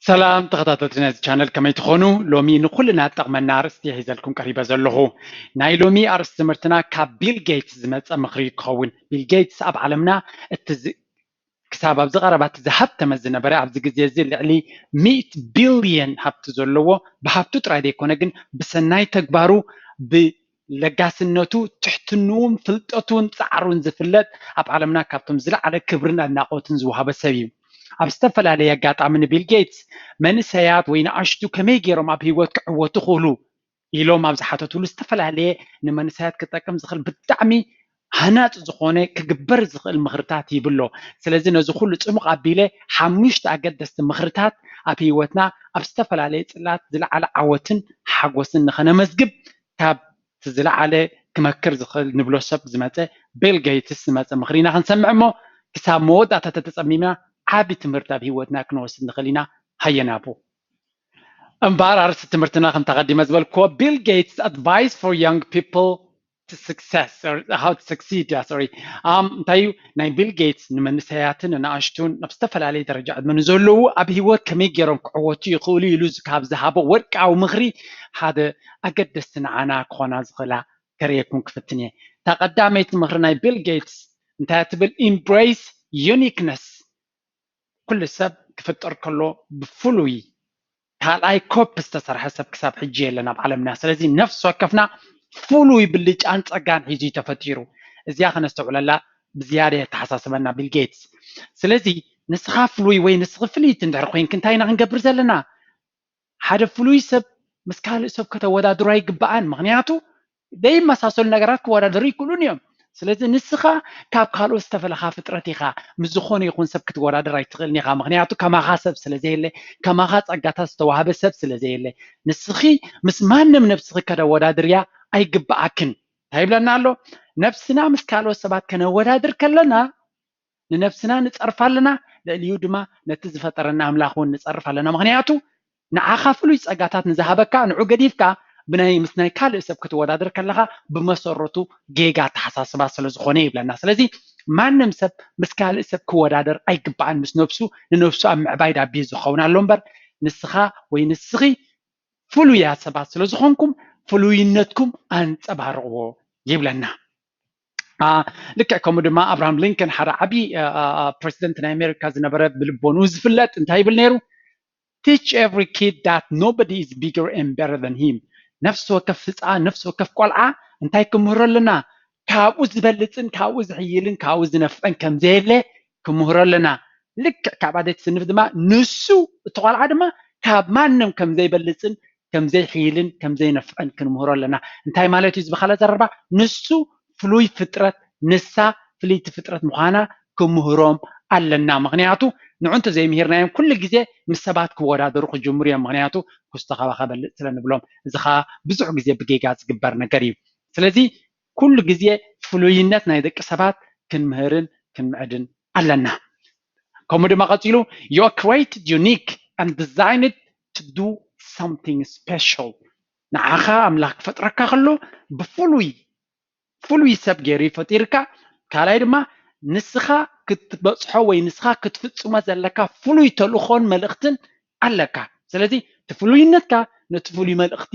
ሰላም ተኸታተልቲ ናይዚ ቻነል፣ ከመይ ትኾኑ? ሎሚ ንኹልና ጠቕመና ኣርእስቲ ሒዘልኩም ቀሪበ ዘለኹ። ናይ ሎሚ ኣርእስቲ ትምህርትና ካብ ቢል ጌትስ ዝመጸ ምኽሪ ክኸውን። ቢል ጌትስ ኣብ ዓለምና እቲ ዝ- ክሳብ ኣብዚ ቀረባ እቲ ዝሃብተመ ዝነበረ፣ ኣብዚ ግዜ እዚ ልዕሊ ሚእቲ ቢልየን ሃብቲ ዘለዎ፣ ብሃብቱ ጥራይ ዘይኮነ ግን ብሰናይ ተግባሩ፣ ብለጋስነቱ፣ ትሕትንኡን ፍልጠቱን ጻዕሩን ዝፍለጥ፣ ኣብ ዓለምና ካብቶም ዝለዓለ ክብርን ኣድናቖትን ዝወሃበ ሰብ እዩ። ኣብ ዝተፈላለየ ኣጋጣሚ ንቢል ጌትስ መንእሰያት ወይ ንኣሽቱ ከመይ ገይሮም ኣብ ህይወት ክዕወቱ ይኽእሉ ኢሎም ኣብ ዝሓተትሉ ዝተፈላለየ ንመንእሰያት ክጠቅም ዝኽእል ብጣዕሚ ሃናጺ ዝኾነ ክግበር ዝኽእል ምኽርታት ይብሎ። ስለዚ ነዚ ኩሉ ጽሙቕ ኣቢለ ሓሙሽተ ኣገደስቲ ምኽርታት ኣብ ህይወትና ኣብ ዝተፈላለየ ጽላት ዝለዓለ ዓወትን ሓጎስን ንኸነመዝግብ ካብ እቲ ዝለዓለ ክመክር ዝኽእል ንብሎ ሰብ ዝመጸ ቢል ጌትስ ዝመጸ ምኽሪ ኢና ክንሰምዕ እሞ ክሳብ መወዳእታ ተተጸሚምና ዓቢ ትምህርቲ ኣብ ህይወትና ክንወስድ ንኽእል ኢና። ሃየ ናብኡ። እምበኣር ኣርእስቲ ትምህርትና ከም ተቐዲመ ዝበልክዎ Bill Gates advice for young people to success or how to succeed, yeah, sorry. Um, እንታይ እዩ ናይ ቢል ጌትስ ንመንእሰያትን ንኣሽቱን ኣብ ዝተፈላለየ ደረጃ ዕድመ ንዘለዉ ኣብ ህይወት ከመይ ገይሮም ክዕወቱ ይኽእሉ ኢሉ ካብ ዝሃቦ ወርቃዊ ምኽሪ ሓደ ኣገደስቲ ንዓና ክኾና ዝኽእላ ከርእየኩም ክፍትን እየ። እታ ቀዳመይቲ ምኽሪ ናይ ቢል ጌትስ እንታይ ትብል? Embrace uniqueness። ኩሉ ሰብ ክፍጠር ከሎ ብፍሉይ ካልኣይ ኮፕ ዝተሰርሐ ሰብ ክሳብ ሕጂ የለን ኣብ ዓለምና። ስለዚ ነፍሲ ወከፍና ፍሉይ ብልጫን ጸጋን ሒዙ እዩ ተፈጢሩ። እዚኣ ከነስተውዕለላ ብዝያዳ የተሓሳስበና ቢል ጌትስ። ስለዚ ንስኻ ፍሉይ ወይ ንስኺ ፍልይቲ እንድሕር ኮይንኪ እንታይ ኢና ክንገብር ዘለና? ሓደ ፍሉይ ሰብ ምስ ካልእ ሰብ ከተወዳድሮ ኣይግባኣን። ምኽንያቱ ዘይመሳሰሉ ነገራት ክወዳደሩ ይክእሉን እዮም። ስለዚ ንስኻ ካብ ካልኦት ዝተፈለኻ ፍጥረት ኢኻ። ምስ ዝኾነ ይኹን ሰብ ክትወዳደር ኣይትኽእልን ኢኻ። ምኽንያቱ ከማኻ ሰብ ስለ ዘየለ፣ ከማኻ ጸጋታት ዝተዋህበ ሰብ ስለ ዘየለ፣ ንስኺ ምስ ማንም ነብስኺ ከተወዳድርያ ኣይግባኣክን። እንታይ ይብለና ኣሎ? ነብስና ምስ ካልኦት ሰባት ከነወዳድር ከለና ንነብስና ንጸርፍ ኣለና፣ ልዕሊኡ ድማ ነቲ ዝፈጠረና ኣምላኽ እውን ንጸርፍ ኣለና። ምኽንያቱ ንዓኻ ፍሉይ ጸጋታት ንዝሃበካ ንዑ ገዲፍካ ብናይ ምስ ናይ ካልእ ሰብ ክትወዳደር ከለኻ ብመሰረቱ ጌጋ ኣተሓሳስባ ስለ ዝኾነ ይብለና። ስለዚ ማንም ሰብ ምስ ካልእ ሰብ ክወዳደር ኣይግባኣን። ምስ ነብሱ ንነብሱ ኣብ ምዕባይ ዳብዩ ዝኸውን ኣሎ እምበር ንስኻ ወይ ንስኺ ፍሉያት ሰባት ስለ ዝኾንኩም ፍሉይነትኩም ኣንጸባርቕዎ ይብለና። ልክዕ ከምኡ ድማ ኣብርሃም ሊንከን ሓደ ዓብዪ ፕሬዚደንት ናይ ኣሜሪካ ዝነበረ ብልቦንኡ ዝፍለጥ እንታይ ይብል ነይሩ? Teach every kid that nobody is bigger and better than him. ነፍሲ ወከፍ ህፃን ነፍሲ ወከፍ ቆልዓ እንታይ ክምህሮ ኣለና? ካብኡ ዝበልፅን ካብኡ ዝሕይልን ካብኡ ዝነፍዕን ከምዘየለ ክምህሮ ኣለና። ልክዕ ካብ ኣደይቲ ስንፍ ድማ ንሱ እቲ ቆልዓ ድማ ካብ ማንም ከምዘይበልፅን ከምዘይሕይልን ከምዘይነፍዕን ክንምህሮ ኣለና። እንታይ ማለት እዩ? ዝበኻለ ዘረባ ንሱ ፍሉይ ፍጥረት ንሳ ፍልይቲ ፍጥረት ምዃና ክምህሮም ኣለና። ምኽንያቱ ንዑ እንተዘይምሂርናዮም ኩሉ ግዜ ምስ ሰባት ክወዳደሩ ክጅምሩ እዮም። ምኽንያቱ ኩስቶ ካባኻ በልፅ ስለ ንብሎም። እዚ ኸዓ ብዙሕ ግዜ ብጌጋ ዝግበር ነገር እዩ። ስለዚ ኩሉ ግዜ ፍሉይነት ናይ ደቂ ሰባት ክንምህርን ክንምዕድን ኣለና። ከምኡ ድማ ቀፂሉ you are created unique and designed to do something special። ንዓኻ ኣምላኽ ክፈጥረካ ከሎ ብፍሉይ ፍሉይ ሰብ ገይሩ ይፈጢርካ። ካልኣይ ድማ ንስኻ ክትበፅሖ ወይ ንስኻ ክትፍፅሞ ዘለካ ፍሉይ ተልእኾን መልእኽትን ኣለካ። ስለዚ እቲ ፍሉይነትካ ነቲ ፍሉይ መልእኽቲ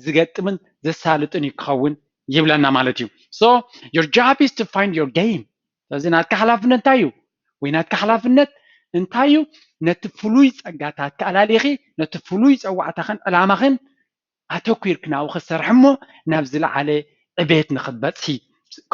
ዝገጥምን ዘሳልጥን እዩ ክኸውን ይብለና ማለት እዩ። So your job is to find your game። ስለዚ ናትካ ሓላፍነት እንታይ እዩ? ወይ ናትካ ሓላፍነት እንታይ እዩ? ነቲ ፍሉይ ጸጋታትካ ኣላሊኺ ነቲ ፍሉይ ጸዋዕታኽን ዕላማኽን ኣተኲርክ ናብኡ ክትሰርሕ እሞ ናብ ዝለዓለ ዕቤት ንኽትበጽሒ።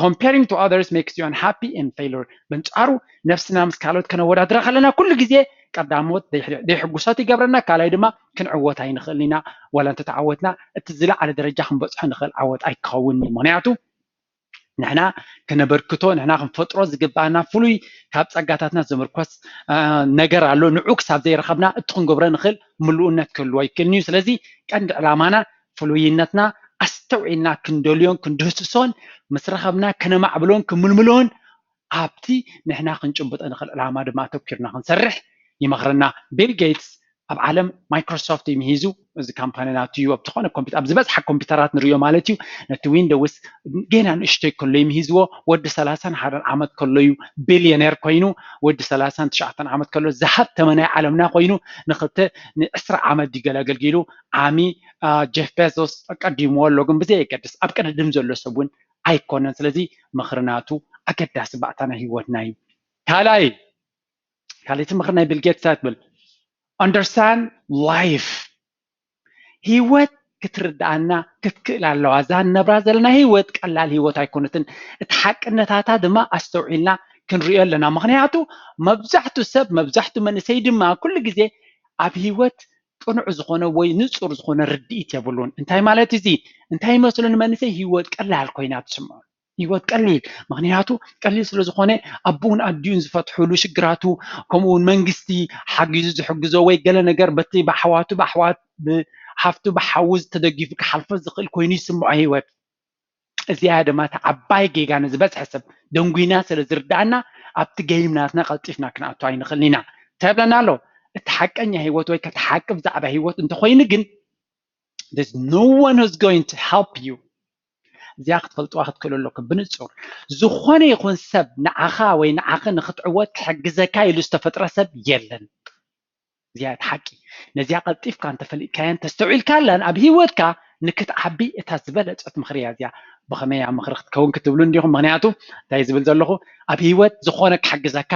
Comparing to others makes you unhappy and failure። በንጻሩ ነብስና ምስ ካልኦት ከነወዳድራ ከለና ኩሉ ግዜ ቀዳሞት ደይሕጉሳት ይገብረና፣ ካልኣይ ድማ ክንዕወት ኣይንኽእልን ኢና። ዋላ እንተተዓወትና እቲ ዝለዓለ ደረጃ ክንበጽሖ ንኽእል ዓወት ኣይክኸውን እዩ። ምኽንያቱ ንሕና ከነበርክቶ ንሕና ክንፈጥሮ ዝግባኣና ፍሉይ ካብ ጸጋታትና ዝምርኮስ ነገር ኣሎ። ንዑ ክሳብ ዘይረኸብና እቲ ክንገብሮ ንኽእል ምሉእነት ክህልዎ ኣይክእልን እዩ። ስለዚ ቀንዲ ዕላማና ፍሉይነትና ኣስተውዒልና ክንደልዮን ክንድህስሶን ምስ ረኸብና ከነማዕብሎን ክምልምሎን ኣብቲ ንሕና ክንጭብጦ ንኽእል ዕላማ ድማ ኣተኲርና ክንሰርሕ ይመኽረና። ቢል ጌትስ ኣብ ዓለም ማይክሮሶፍት እዩ ምሂዙ። እዚ ካምፓኒ ናቱ እዩ። ኣብ ዝኾነ ኮምፒውተር፣ ኣብ ዝበዝሓ ኮምፒውተራት ንሪኦ ማለት እዩ። ነቲ ዊንዶውስ ገና ንእሽተይ ከሎ እዩ ምሂዝዎ። ወዲ ሰላሳን ሓደን ዓመት ከሎ እዩ ቢልዮኔር ኮይኑ። ወዲ ሰላሳን ትሽዓተን ዓመት ከሎ ዝሃብተመ ናይ ዓለምና ኮይኑ፣ ንክልተ ንዕስራ ዓመት ድዩ ገለ ኣገልጊሉ። ዓሚ ጀፍ ቤዞስ ቀዲምዎ ኣሎ፣ ግን ብዘየገድስ ኣብ ቅድድም ዘሎ ሰብ እውን ኣይኮነን። ስለዚ ምኽሪ ናቱ ኣገዳሲ ባእታ ናይ ህይወትና እዩ። ካልኣይ ካልኣይቲ ምኽሪ ናይ ቢል ጌትስ እንታይ ትብል? Understand life። ህይወት ክትርድኣና ክትክእል ኣለዋ። እዛ ንነብራ ዘለና ህይወት ቀላል ህይወት ኣይኮነትን። እቲ ሓቅነታታ ድማ ኣስተውዒልና ክንሪኦ ኣለና። ምኽንያቱ መብዛሕቱ ሰብ፣ መብዛሕቱ መንእሰይ ድማ ኩሉ ግዜ ኣብ ህይወት ቅኑዕ ዝኾነ ወይ ንጹር ዝኾነ ርድኢት የብሉን። እንታይ ማለት እዚ? እንታይ ይመስሉ ንመንእሰይ? ህይወት ቀላል ኮይና ትስምዖ። ህይወት ቀሊል፣ ምኽንያቱ ቀሊል ስለ ዝኾነ ኣቦኡን ኣዲኡን ዝፈትሕሉ ሽግራቱ፣ ከምኡ እውን መንግስቲ ሓጊዙ ዝሕግዞ ወይ ገለ ነገር በቲ ብኣሕዋቱ ብኣሕዋት ብሓፍቱ ብሓዉ ተደጊፉ ክሓልፎ ዝኽእል ኮይኑ ይስምዖ ህይወት። እዚኣ ድማ እታ ዓባይ ጌጋ ንዝበዝሐ ሰብ ደንጉይና ስለ ዝርድኣና ኣብቲ ጌም ናትና ቀልጢፍና ክንኣቱ ኣይንኽእልን ኢና። እንታይ ይብለና ኣሎ? እቲ ሓቀኛ ህይወት ወይ ከ እቲ ሓቂ ብዛዕባ ህይወት እንተኾይኑ ግን there's no one who's going to help you። እዚኣ ክትፈልጥዋ ክትክእሉ ኣለኩም ብንጹር። ዝኾነ ይኹን ሰብ ንዓኻ ወይ ንዓኺ ንኽትዕወት ክሕግዘካ ኢሉ ዝተፈጥረ ሰብ የለን። እዚኣ እቲ ሓቂ። ነዚኣ ቀልጢፍካ እንተፈሊጥካያን ተስተውዒልካላን ኣብ ህይወትካ ንክትዓቢ እታ ዝበለጸት ምኽሪ እያ እዚኣ። ብኸመይ ኣብ ምኽሪ ክትከውን ክትብሉ እንዲኹም? ምኽንያቱ እንታይ ዝብል ዘለኹ፣ ኣብ ህይወት ዝኾነ ክሕግዘካ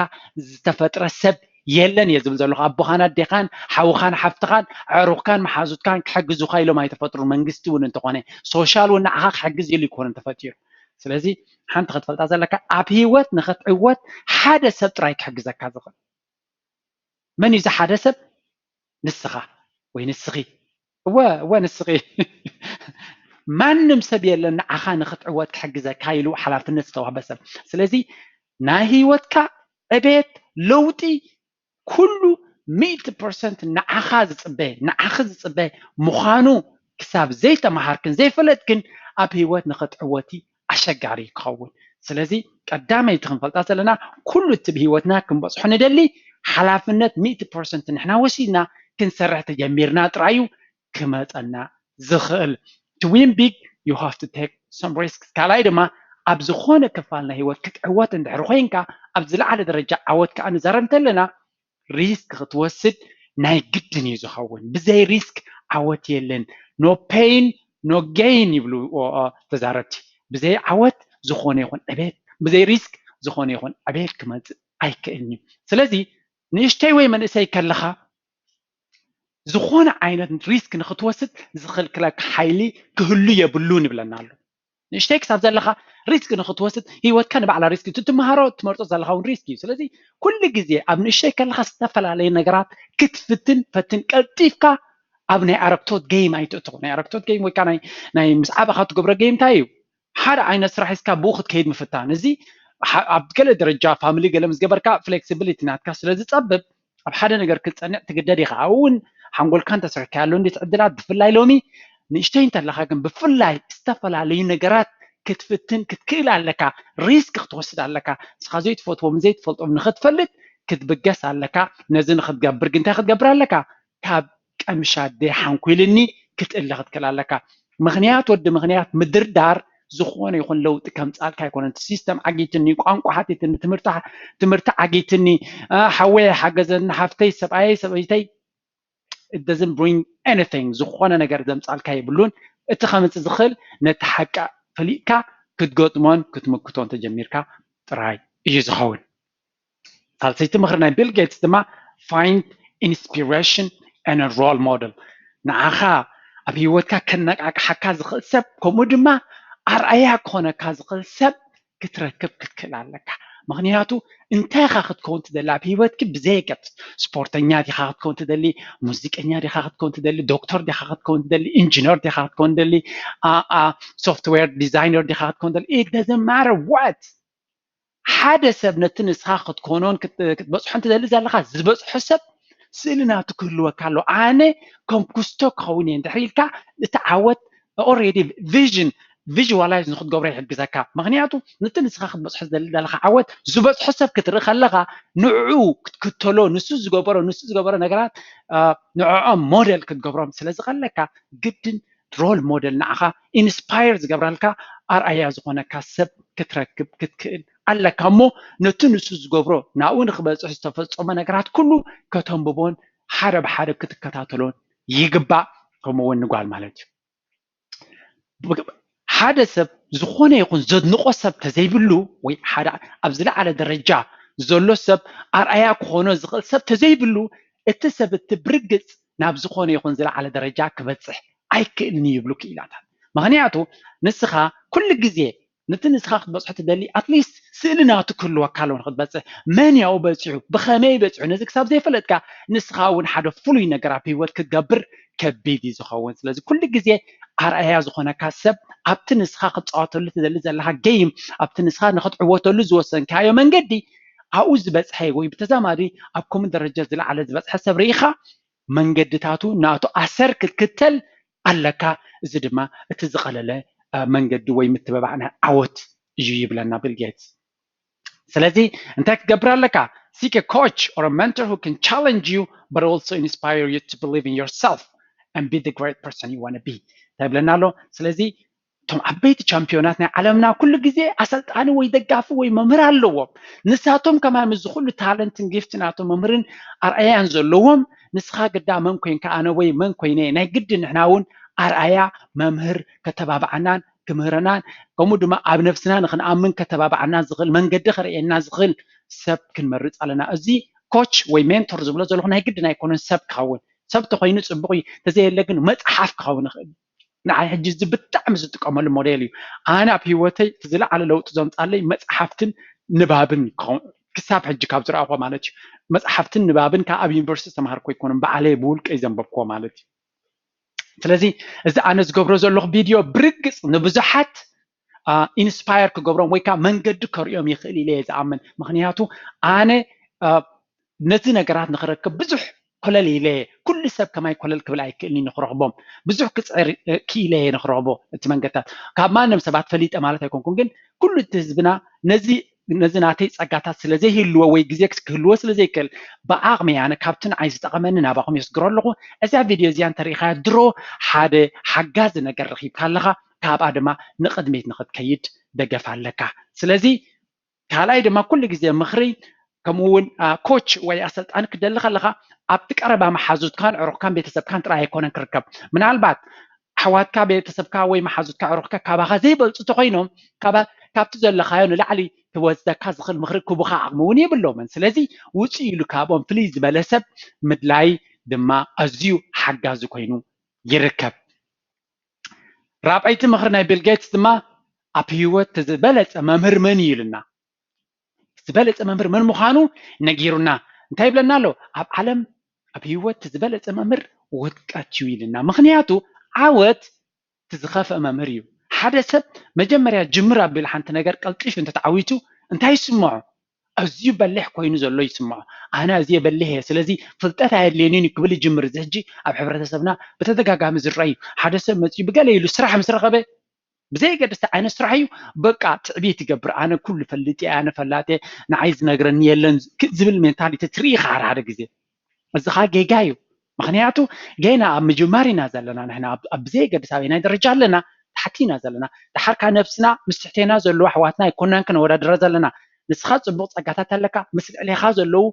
ዝተፈጥረ ሰብ የለን እየ ዝብል ዘለኹ። ኣቦኻን ኣዴኻን ሓውኻን ሓፍትኻን ኣዕሩኽካን መሓዙትካን ክሕግዙኻ ኢሎም ኣይተፈጥሩን። መንግስቲ እውን እንተኾነ ሶሻል እውን ንዓኻ ክሕግዝ ኢሉ ኣይኮነን ተፈጢሩ። ስለዚ ሓንቲ ክትፈልጣ ዘለካ ኣብ ህይወት ንኽትዕወት ሓደ ሰብ ጥራይ ክሕግዘካ ዝኽእል። መን እዩ እዚ ሓደ ሰብ? ንስኻ ወይ ንስኺ። እወ እወ ንስኺ። ማንም ሰብ የለን ንዓኻ ንኽትዕወት ክሕግዘካ ኢሉ ሓላፍነት ዝተዋህበ ሰብ። ስለዚ ናይ ህይወትካ ዕቤት ለውጢ ኩሉ ሚእቲ ፐርሰንት ንዓኻ ዝፅበ ንዓኺ ዝፅበ ምዃኑ ክሳብ ዘይተምሃርክን ዘይፈለጥክን ኣብ ህይወት ንኽትዕወቲ ኣሸጋሪ እዩ ክኸውን። ስለዚ ቀዳመይቲ ክንፈልጣ ዘለና ኩሉ እቲ ብህይወትና ክንበፅሖ ንደሊ ሓላፍነት ሚእቲ ፐርሰንት ንሕና ወሲድና ክንሰርሕ ተጀሚርና ጥራይ እዩ ክመፀና ዝኽእል። To win big you have to take some risks። ካልኣይ ድማ ኣብ ዝኾነ ክፋል ናይ ህይወት ክትዕወት እንድሕር ኮይንካ ኣብ ዝለዓለ ደረጃ ዓወት ከዓ ንዛረብ እንተለና ሪስክ ክትወስድ ናይ ግድን እዩ ዝኸውን። ብዘይ ሪስክ ዓወት የለን። No pain no gain ይብሉ ተዛረብቲ። ብዘይ ዓወት ዝኾነ ይኹን ዕቤት፣ ብዘይ ሪስክ ዝኾነ ይኹን ዕቤት ክመፅእ ኣይክእልን እዩ። ስለዚ ንእሽተይ ወይ መንእሰይ ከለኻ ዝኾነ ዓይነት ሪስክ ንክትወስድ ዝኽልክለካ ሓይሊ ክህሉ የብሉን ይብለና ኣሎ። ንእሽተይ ክሳብ ዘለኻ ሪስክ ንክትወስድ ህይወትካ ንባዕላ ሪስክ ትትምሃሮ ትመርፆ ዘለኻ እውን ሪስክ እዩ። ስለዚ ኩሉ ግዜ ኣብ ንእሽተይ ከለኻ ዝተፈላለዩ ነገራት ክትፍትን ፈትን ቀልጢፍካ ኣብ ናይ ኣረግቶት ጌም ኣይትእትኹ። ናይ ኣረግቶት ጌም ወይ ከዓ ናይ ምስ ዓበኻ ትገብሮ ጌም እንታይ እዩ? ሓደ ዓይነት ስራሕ ሒዝካ ብኡ ክትከይድ ምፍታን። እዚ ኣብ ገለ ደረጃ ፋሚሊ ገለ ምስ ገበርካ ፍሌክሲቢሊቲ ናትካ ስለ ዝፀብብ ኣብ ሓደ ነገር ክትፀንዕ ትግደድ ኢኻ። ኣብኡ እውን ሓንጎልካ እንተስርሕካዮ ኣሎ እንዴት ዕድላት ብፍላይ ሎሚ ንእሽተይ እንተለካ ግን ብፍላይ ዝተፈላለዩ ነገራት ክትፍትን ክትክእል ኣለካ። ሪስክ ክትወስድ ኣለካ። ንስኻ ዘይትፈትዎም ዘይትፈልጦም ንክትፈልጥ ክትብገስ ኣለካ። ነዚ ንክትገብር ግን እንታይ ክትገብር ኣለካ? ካብ ቀምሻ ደይ ሓንኩልኒ ክትእለ ክትክእል ኣለካ። ምኽንያት ወዲ ምኽንያት ምድርዳር ዝኾነ ይኹን ለውጢ ከምፃልካ ኣይኮነን። እቲ ሲስተም ዓጊትኒ፣ ቋንቋ ሓቲትኒ፣ ትምህርቲ ዓጊትኒ፣ ሓወይ ሓገዘኒ፣ ሓፍተይ፣ ሰብኣየይ፣ ሰበይተይ it doesn't bring anything። ዝኾነ ነገር ዘምፃልካ የብሉን። እቲ ከምፅእ ዝኽእል ነቲ ሓቂ ፈሊጥካ ክትገጥሞን ክትምክቶን ተጀሚርካ ጥራይ እዩ ዝኸውን። ሳልሰይቲ ምኽሪ ናይ ቢል ጌትስ ድማ find inspiration and role model። ንዓኻ ኣብ ህይወትካ ከነቃቅሓካ ዝኽእል ሰብ ከምኡ ድማ ኣርኣያ ክኾነካ ዝኽእል ሰብ ክትረክብ ክትክእል ኣለካ። ምኽንያቱ እንታይ ኢኻ ክትከውን ትደሊ ኣብ ህይወትኪ ብዘየገድስ፣ ስፖርተኛ ዲኻ ክትከውን ትደሊ፣ ሙዚቀኛ ዲኻ ክትከውን ትደሊ፣ ዶክተር ዲኻ ክትከውን ትደሊ፣ ኢንጂነር ዲኻ ክትከውን ትደሊ፣ ሶፍትዌር ዲዛይነር ዲኻ ክትከውን ትደሊ፣ it doesn't matter what። ሓደ ሰብ ነቲ ንስኻ ክትኮኖን ክትበፅሖ እንትደሊ ዘለካ ዝበፅሖ ሰብ ስእሊ ናቱ ክህልወካ ኣሎ። ኣነ ከም ኩስቶ ክኸውን እየ እንድሕር ኢልካ እቲ ዓወት ኦሬዲ ቪዥን ቪዥዋላይዝ ንክትገብሮ ይሕግዘካ። ምክንያቱ ነቲ ንስኻ ክትበፅሖ ዝደሊ ዘለካ ዓወት ዝበፅሖ ሰብ ክትርኢ ከለካ ንዕኡ ክትክተሎ፣ ንሱ ዝገበሮ ንሱ ዝገበሮ ነገራት ንዕኦም ሞዴል ክትገብሮም ስለ ዝኸለካ ግድን ሮል ሞዴል ንዓኻ ኢንስፓየር ዝገብረልካ ኣርኣያ ዝኾነካ ሰብ ክትረክብ ክትክእል ኣለካ እሞ ነቲ ንሱ ዝገብሮ ናብኡ ንክበፅሕ ዝተፈፀሞ ነገራት ኩሉ ከተንብቦን ሓደ ብሓደ ክትከታተሎን ይግባእ። ከምኡ እውን ንጓል ማለት እዩ። ሓደ ሰብ ዝኾነ ይኹን ዘድንቆ ሰብ ተዘይብሉ ወይ ሓደ ኣብ ዝለዓለ ደረጃ ዘሎ ሰብ ኣርኣያ ክኾኖ ዝኽእል ሰብ ተዘይብሉ እቲ ሰብ እቲ ብርግፅ ናብ ዝኾነ ይኹን ዝለዓለ ደረጃ ክበፅሕ ኣይክእልን ይብሉ ክኢላታት። ምክንያቱ ንስኻ ኩሉ ግዜ ነቲ ንስኻ ክትበፅሖ ትደሊ ኣትሊስት ስእሊ ናቱ ክህልወካ ኣለዎ ንክትበፅሕ። መን ያው በፂሑ ብኸመይ በፂሑ ነዚ ክሳብ ዘይፈለጥካ ንስኻ እውን ሓደ ፍሉይ ነገር ኣብ ህይወት ክትገብር ከቢድ እዩ ዝኸውን። ስለዚ ኩሉ ግዜ ኣርኣያ ዝኾነካ ሰብ ኣብቲ ንስኻ ክትፃወተሉ ትደሊ ዘለካ ጌም ኣብቲ ንስኻ ንክትዕወተሉ ዝወሰንካዮ መንገዲ ኣብኡ ዝበፅሐ ወይ ብተዛማዲ ኣብ ከምኡ ደረጃ ዝለዓለ ዝበፅሐ ሰብ ርኢኻ መንገድታቱ ናቱ ኣሰር ክትክተል ኣለካ። እዚ ድማ እቲ ዝቐለለ መንገዲ ወይ ምትበባዕ ናይ ዓወት እዩ ይብለና ቢል ጌትስ። ስለዚ እንታይ ክትገብር ኣለካ? Seek a coach or a mentor who can challenge you but also inspire you to believe in yourself and be the great person you want to be እንታይ ይብለና ኣሎ? ስለዚ እቶም ዓበይቲ ቻምፒዮናት ናይ ዓለምና ኩሉ ግዜ ኣሰልጣኒ ወይ ደጋፊ ወይ መምህር ኣለዎም። ንሳቶም ከማን ምስዚ ኩሉ ታለንትን ጊፍት ናቶም መምህርን ኣርኣያን ዘለዎም ንስኻ ግዳ መን ኮይንካ ኣነ ወይ መን ኮይነ ናይ ግዲ ንሕና እውን ኣርኣያ መምህር ከተባብዓናን ክምህረናን ከምኡ ድማ ኣብ ነብስና ንክንኣምን ከተባብዓና ዝኽእል መንገዲ ከርእየና ዝኽእል ሰብ ክንመርፅ ኣለና። እዚ ኮች ወይ ሜንቶር ዝብሎ ዘለኹ ናይ ግድን ኣይኮነን ሰብ ክኸውን። ሰብ ተኮይኑ ፅቡቅ እዩ፣ ተዘየለ ግን መፅሓፍ ክኸውን ይኽእል። ንዓይ ሕጂ እዚ ብጣዕሚ ዝጥቀመሉ ሞዴል እዩ። ኣነ ኣብ ህይወተይ እቲ ዝለዓለ ለውጢ ዘምፃለይ መፅሓፍትን ንባብን ክሳብ ሕጂ ካብ ዝረኣኹ ማለት እዩ። መፅሓፍትን ንባብን ካብ ኣብ ዩኒቨርሲቲ ዝተምሃርኩ ኣይኮነን፣ ባዕለይ ብውልቀይ ዘንበብክዎ ማለት እዩ። ስለዚ እዚ ኣነ ዝገብሮ ዘለኹ ቪድዮ ብርግፅ ንብዙሓት ኢንስፓየር ክገብሮም ወይ ከዓ መንገዲ ከርእዮም ይኽእል ኢለ እየ ዝኣምን። ምክንያቱ ኣነ ነዚ ነገራት ንክረክብ ብዙሕ ኮለል ኢለ ኩሉ ሰብ ከማይ ኮለል ክብል ኣይክእልኒ ንክረኽቦም ብዙሕ ክፅዕር ክኢለ እየ ንክረኽቦ እቲ መንገድታት ካብ ማንም ሰባት ፈሊጠ ማለት ኣይኮንኩን ግን ኩሉ እቲ ህዝብና ነዚ ነዚ ናተይ ፀጋታት ስለ ዘይህልዎ ወይ ግዜ ክህልዎ ስለ ዘይክእል ብዓቕሚ ኣነ ካብቲ ንዓይ ዝጠቐመኒ ናባኹም የስግሮ ኣለኹ። እዛ ቪድዮ እዚኣ እንተሪኢኻያ ድሮ ሓደ ሓጋዚ ነገር ረኺብካ ኣለኻ፣ ካብኣ ድማ ንቕድሚት ንኽትከይድ ደገፍ ኣለካ። ስለዚ ካልኣይ ድማ ኩሉ ግዜ ምኽሪ ከምኡ እውን ኮች ወይ ኣሰልጣኒ ክደሊ ከለኻ ኣብቲ ቀረባ መሓዙትካን ዕሩኽካን ቤተሰብካን ጥራይ ኣይኮነን ክርከብ። ምናልባት ኣሕዋትካ ቤተሰብካ ወይ መሓዙትካ ዕሩኽካ ካባኻ ዘይበልፁ እንተኮይኖም ካብቲ ዘለኻዮ ንላዕሊ ክወስደካ ዝኽእል ምኽሪ ክቡኻ ዓቕሚ እውን የብሎምን። ስለዚ ውፅእ ኢሉ ካብኦም ፍልይ ዝበለ ሰብ ምድላይ ድማ ኣዝዩ ሓጋዚ ኮይኑ ይርከብ። ራብዐይቲ ምኽሪ ናይ ቢል ጌትስ ድማ ኣብ ህይወት ዝበለፀ መምህር መን እዩ ኢሉና። ዝበለፀ መምህር መን ምዃኑ ነጊሩና። እንታይ ይብለና ኣሎ? ኣብ ዓለም ኣብ ህይወት ዝበለፀ መምህር ውድቀት እዩ ኢልና። ምክንያቱ ዓወት እቲ ዝኸፍአ መምህር እዩ። ሓደ ሰብ መጀመርያ ጅምር ኣቢሉ ሓንቲ ነገር ቀልጢፉ እንተተዓዊቱ እንታይ ይስምዖ? ኣዝዩ በሊሕ ኮይኑ ዘሎ ይስምዖ። ኣነ ኣዝየ በሊሕ እየ፣ ስለዚ ፍልጠት ኣየድልየንን እዩ ክብል ይጅምር። እዚ ሕጂ ኣብ ሕብረተሰብና ብተደጋጋሚ ዝረአ እዩ። ሓደ ሰብ መፅዩ ብገለ ኢሉ ስራሕ ምስ ረኸበ ብዘየገድስ እንታይ ዓይነት ስራሕ እዩ በቃ ትዕቢት ይገብር። ኣነ ኩሉ ፈልጥ እየ፣ ኣነ ፈላጥ እየ፣ ንዓይ ዝነግረኒ የለን ዝብል ሜንታሊቲ ትርኢ ኢኻ ሓደ ሓደ ግዜ። እዚ ኸዓ ጌጋ እዩ። ምክንያቱ ገና ኣብ ምጅማር ኢና ዘለና ንሕና ኣብ ብዘየገድስ ኣበየናይ ደረጃ ኣለና ታሕቲ ኢና ዘለና። ድሓር ከዓ ነብስና ምስ ትሕቴና ዘለዉ ኣሕዋትና ኣይኮናን ክነወዳድራ ዘለና። ንስኻ ፅቡቅ ፀጋታት ኣለካ ምስ ልዕሌኻ ዘለዉ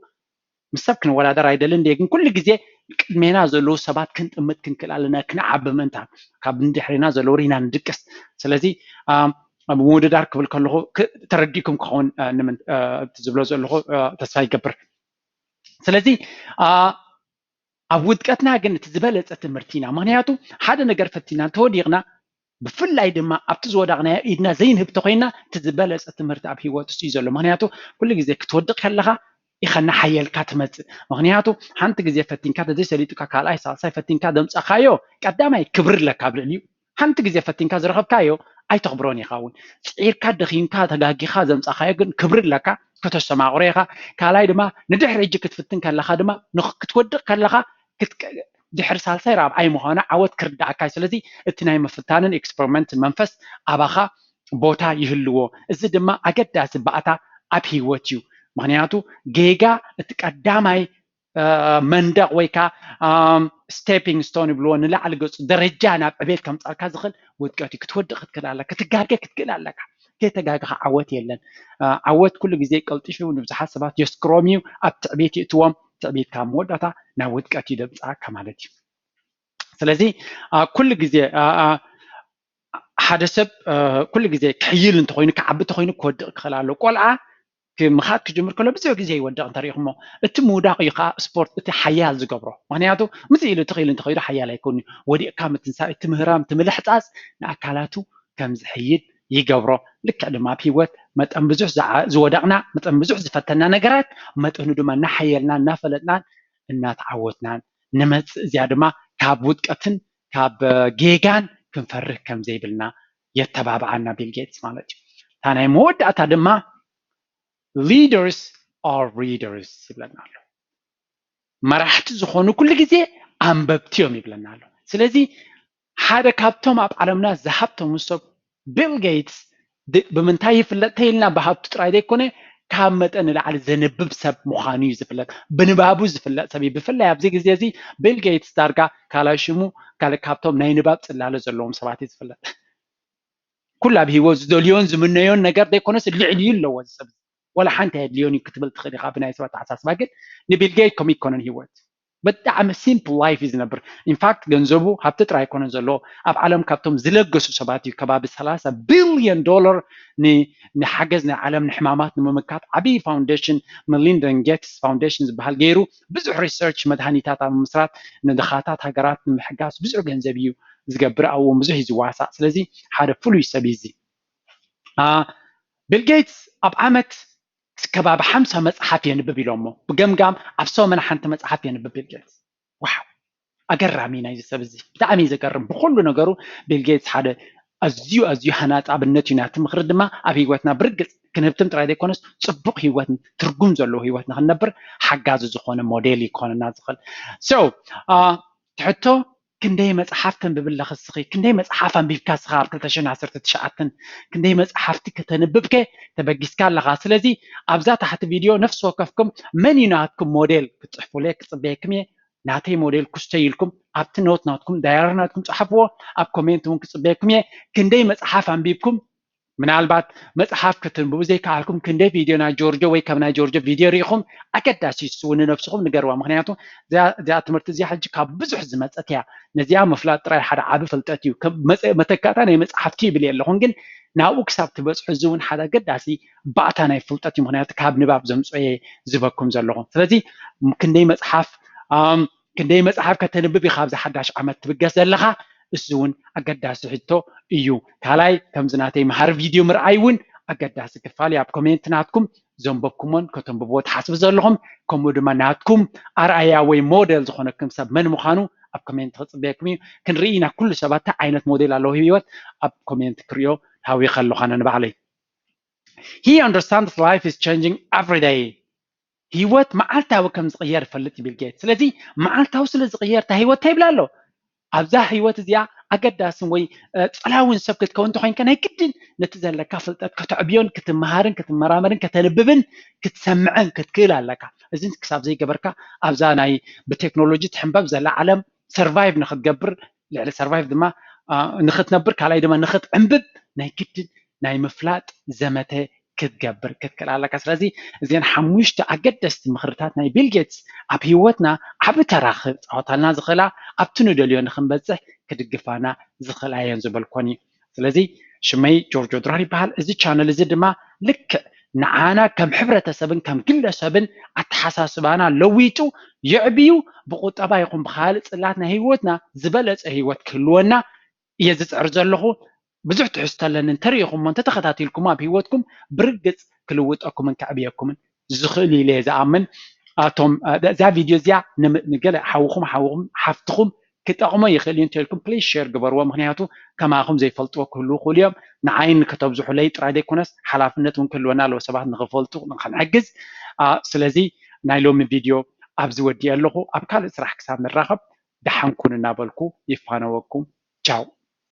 ምስ ሰብ ክንወዳደር ኣይደልን ድየ ግን ኩሉ ግዜ ቅድሜና ዘለዉ ሰባት ክንጥምት ክንክእል ኣለና ክንዓቢ ምእንታን ካብ ንድሕሬና ዘለዉ ርኢና ንድቅስ ስለዚ ኣብ ምውድዳር ክብል ከለኹ ተረዲእኩም ክኸውን እቲ ዝብሎ ዘለኹ ተስፋ ይገብር ስለዚ ኣብ ውድቀትና ግን እቲ ዝበለፀ ትምህርቲ ኢና ምክንያቱ ሓደ ነገር ፈቲና እንተወዲቕና ብፍላይ ድማ ኣብቲ ዝወዳቕናዮ ኢድና ዘይንህብ ተኮይና እቲ ዝበለፀ ትምህርቲ ኣብ ሂወት እሱ እዩ ዘሎ ምክንያቱ ኩሉ ግዜ ክትወድቕ ከለካ ኢኻ እናሓየልካ ትመፅእ ምክንያቱ ሓንቲ ግዜ ፈቲንካ ተዘይሰሊጡካ ካልኣይ ሳልሳይ ፈቲንካ ዘምፃእካዮ ቀዳማይ ክብሪ ኣለካ ኣብ ልዕሊኡ ሓንቲ ግዜ ፈቲንካ ዝረኸብካዮ ኣይተኽብሮን ኢኻ እውን ፅዒርካ ደኺምካ ተጋጊኻ ዘምፃእካዮ ግን ክብሪ ኣለካ ከተሰማቕሮ ኢኻ ካልኣይ ድማ ንድሕሪ ሕጂ ክትፍትን ከለካ ድማ ክትወድቕ ከለካ ድሕሪ ሳልሳይ ራብዓይ ምዃኑ ዓወት ክርዳእካ እዩ። ስለዚ እቲ ናይ ምፍታንን ኤክስፐሪመንትን መንፈስ ኣባኻ ቦታ ይህልዎ። እዚ ድማ ኣገዳሲ ባእታ ኣብ ህይወት እዩ። ምኽንያቱ ጌጋ እቲ ቀዳማይ መንደቕ ወይ ከዓ ስቴፒንግ ስቶን ይብልዎ፣ ንላዕሊ ገፁ ደረጃ ናብ ዕቤት ከምፃልካ ዝኽእል ውድቀት እዩ። ክትወድቕ ክትክእል ኣለካ፣ ክትጋገ ክትክእል ኣለካ። ከይተጋገኻ ዓወት የለን። ዓወት ኩሉ ግዜ ቀልጢፉ ንብዙሓት ሰባት የስክሮም እዩ፣ ኣብ ትዕቤት ይእትዎም። ትዕቤት ካብ መወዳእታ ናብ ውድቀት እዩ ደምፅኣካ ማለት እዩ። ስለዚ ኩሉ ግዜ ሓደ ሰብ ኩሉ ግዜ ክሕይል እንተኮይኑ ክዓቢ እንተኮይኑ ክወድቕ ክኽእል ኣሎ። ቆልዓ ምኻድ ክጅምር ከሎ ብዙሕ ግዜ ይወድቕ እንተሪኢኹሞ። እቲ ምውዳቕ እዩ ከዓ ስፖርት እቲ ሓያል ዝገብሮ። ምክንያቱ ምስ ኢሉ ትኽኢሉ እንተኸይዱ ሓያል ኣይኮኑ። ወዲቕካ ምትንሳእ፣ እቲ ምህራም፣ እቲ ምልሕፃፅ ንኣካላቱ ከም ዝሕይል ይገብሮ። ልክዕ ድማ ኣብ ህይወት መጠን ብዙሕ ዝወደቕና፣ መጠን ብዙሕ ዝፈተና ነገራት መጠኑ ድማ እናሓየልና እናፈለጥናን እናተዓወትናን ንመፅእ። እዚኣ ድማ ካብ ውድቀትን ካብ ጌጋን ክንፈርህ ከም ዘይብልና የተባብዓና ቢል ጌትስ ማለት እዩ። እታ ናይ መወዳእታ ድማ leaders are readers ይብለና ኣሎ። መራሕቲ ዝኾኑ ኩሉ ግዜ ኣንበብቲ እዮም ይብለና ኣሎ። ስለዚ ሓደ ካብቶም ኣብ ዓለምና ዝሃብተሙ ሰብ ቢል ጌትስ ብምንታይ ይፍለጥ ተይልና ብሃብቱ ጥራይ ዘይኮነ ካብ መጠን ንላዕሊ ዘንብብ ሰብ ምዃኑ እዩ ዝፍለጥ። ብንባቡ ዝፍለጥ ሰብ እዩ። ብፍላይ ኣብዚ ግዜ እዚ ቢል ጌትስ ዳርጋ ካልኣይ ሽሙ ካልእ ካብቶም ናይ ንባብ ጽላለ ዘለዎም ሰባት እዩ ዝፍለጥ። ኩሉ ኣብ ህይወት ዝደልዮን ዝምነዮን ነገር ዘይኮነስ ልዕሊኡ ኣለዎ እዚ ሰብ። ዋላ ሓንቲ ኣየድልዮን እዩ ክትብል ትኽእል ኢኻ ብናይ ሰብ ኣተሓሳስባ። ግን ንቢል ጌት ከምኡ ኣይኮነን ህይወት። ብጣዕሚ ሲምፕል ላይፍ እዩ ዝነብር። ኢንፋክት ገንዘቡ ሃብቲ ጥራይ ኣይኮነን ዘለዎ። ኣብ ዓለም ካብቶም ዝለገሱ ሰባት እዩ። ከባቢ ሰላሳ ቢልዮን ዶላር ንሓገዝ ናይ ዓለም ንሕማማት ንምምካት ዓብዪ ፋውንዴሽን፣ ሚሊንዳ ጌትስ ፋውንዴሽን ዝበሃል ገይሩ ብዙሕ ሪሰርች መድሃኒታት ኣብ ምምስራት ንድኻታት ሃገራት ንምሕጋዝ ብዙሕ ገንዘብ እዩ ዝገብር። ኣብኡ ብዙሕ እዩ ዝዋሳእ። ስለዚ ሓደ ፍሉይ ሰብ እዩ እዚ። ቢል ጌትስ ኣብ ዓመት ከባቢ ሓምሳ መፅሓፍ የንብብ ኢሎሞ። ብገምጋም ኣብ ሰሙን ሓንቲ መፅሓፍ የንብብ ቢል ጌትስ። ዋው፣ ኣገራሚ ናይዚ ሰብ እዚ ብጣዕሚ እዩ ዘገርም። ብኩሉ ነገሩ ቢል ጌትስ ሓደ ኣዝዩ ኣዝዩ ሃናፂ ኣብነት እዩ። ናቲ ምኽሪ ድማ ኣብ ህይወትና ብርግፅ ክንህብትም ጥራይ ዘይኮነስ ፅቡቕ ህይወት፣ ትርጉም ዘለዎ ህይወት ንክንነብር ሓጋዚ ዝኾነ ሞዴል ይኮነና ዝኽእል። So ትሕቶ ክንደይ መፅሓፍ ተንብብ ኣለኺ እስኺ? ክንደይ መፅሓፍ ኣንቢብካ እስኻ ኣብ ክልተ ሽሕን ዓሰርተ ትሽዓተን? ክንደይ መፅሓፍቲ ከተንብብከ ተበጊስካ ኣለኻ? ስለዚ ኣብዛ ታሕቲ ቪድዮ ነፍሲ ወከፍኩም መን እዩ ናትኩም ሞዴል ክትፅሕፉለይ ክፅበየኩም እየ። ናተይ ሞዴል ኩስተ ኢልኩም ኣብቲ ኖት ናትኩም ዳያሪ ናትኩም ፀሓፍዎ። ኣብ ኮሜንት እውን ክፅበየኩም እየ። ክንደይ መፅሓፍ ኣንቢብኩም? ምናልባት መፅሓፍ ክትንብቡ ዘይከኣልኩም ክንደይ ቪድዮ ናይ ጆርጆ ወይ ከም ናይ ጆርጆ ቪድዮ ርኢኹም ኣገዳሲ እሱ ንነብስኹም ንገርዋ። ምክንያቱ እዚኣ ትምህርቲ እዚኣ ሕጂ ካብ ብዙሕ ዝመፀት እያ። ነዚኣ ምፍላጥ ጥራይ ሓደ ዓቢ ፍልጠት እዩ። መተካእታ ናይ መፅሓፍቲ ይብል የለኹን፣ ግን ናብኡ ክሳብ ትበፅሑ እዚ እውን ሓደ ኣገዳሲ ባእታ ናይ ፍልጠት እዩ። ምክንያቱ ካብ ንባብ ዘምፅኦ እየ ዝበኩም ዘለኹ። ስለዚ ክንደይ መፅሓፍ ክንደይ መፅሓፍ ከተንብብ ኢኻ ኣብዚ ሓዳሽ ዓመት ትብገስ ዘለኻ? እሱ እውን ኣገዳሲ ሕቶ እዩ። ካልኣይ ከምዚ ናተይ መሃሪ ቪድዮ ምርኣይ እውን ኣገዳሲ ክፋል እዩ። ኣብ ኮሜንት ናትኩም ዘንበብኩሞን ከተንብብዎ ትሓስቡ ዘለኹም ከምኡ ድማ ናትኩም ኣርኣያ ወይ ሞዴል ዝኾነኩም ሰብ መን ምዃኑ ኣብ ኮሜንት ክፅበየኩም እዩ። ክንርኢ ኢና ኩሉ ሰባት እንታይ ዓይነት ሞዴል ኣለዎ ህይወት ኣብ ኮሜንት ክሪኦ ሃዊ ከለኹ ኣነ ንባዕለይ። He understands life is changing every day። ህይወት መዓልታዊ ከም ዝቕየር ይፈልጥ ቢል ጌትስ። ስለዚ መዓልታዊ ስለ ዝቕየር እታ ህይወት እንታይ ይብላ ኣሎ? ኣብዛ ህይወት እዚኣ ኣገዳስን ወይ ፀላውን ሰብ ክትከውን እንተኮይንካ ናይ ግድን ነቲ ዘለካ ፍልጠት ከተዕብዮን ክትመሃርን ክትመራመርን ከተንብብን ክትሰምዕን ክትክእል ኣለካ። እዚ ክሳብ ዘይገበርካ ኣብዛ ናይ ብቴክኖሎጂ ትሕንበብ ዘላ ዓለም ሰርቫይቭ ንክትገብር ልዕሊ ሰርቫይቭ ድማ ንክትነብር ካልኣይ ድማ ንክትዕንብብ ናይ ግድን ናይ ምፍላጥ ዘመተ ክትገብር ክትክእል ኣለካ። ስለዚ እዚን ሓሙሽተ ኣገደስቲ ምኽርታት ናይ ቢል ጌትስ ኣብ ህይወትና ዓቢ ተራ ክፃወታልና ዝኽእላ ኣብቲ ንደልዮ ንክንበፅሕ ክድግፋና ዝኽእላ እየን ዝበልኮን እዩ። ስለዚ ሽመይ ጆርጆ ድራር ይበሃል። እዚ ቻነል እዚ ድማ ልክዕ ንዓና ከም ሕብረተሰብን ከም ግለሰብን ኣተሓሳስባና ለዊጡ የዕብዩ ብቁጠባ ይኹን ብካልእ ፅላት ናይ ህይወትና ዝበለፀ ህይወት ክህልወና እየ ዝፅዕር ዘለኹ። ብዙሕ ትሕዝቶ ኣለኒ። እንተሪኢኹሞ እንተተኸታቲልኩሞ ኣብ ህይወትኩም ብርግፅ ክልውጠኩምን ከዕብየኩምን ዝኽእል ኢለ እየ ዝኣምን። ኣቶም እዛ ቪድዮ እዚኣ ንገለ ሓውኹም ሓውኹም ሓፍትኹም ክጠቕሞ ይኽእል እዩ እንተልኩም ፕሊዝ ሼር ግበርዎ። ምክንያቱ ከማኹም ዘይፈልጥዎ ክህልዉ ክእሉ እዮም። ንዓይን ከተብዝሑለይ ጥራይ ዘይኮነስ ሓላፍነት እውን ክህልወና ኣለዎ ሰባት ንክፈልጡ ንክንሕግዝ። ስለዚ ናይ ሎሚ ቪድዮ ኣብዚ ወዲእ ኣለኹ። ኣብ ካልእ ስራሕ ክሳብ ንራኸብ ደሓን ኩኑ እናበልኩ ይፋነወኩም። ቻው።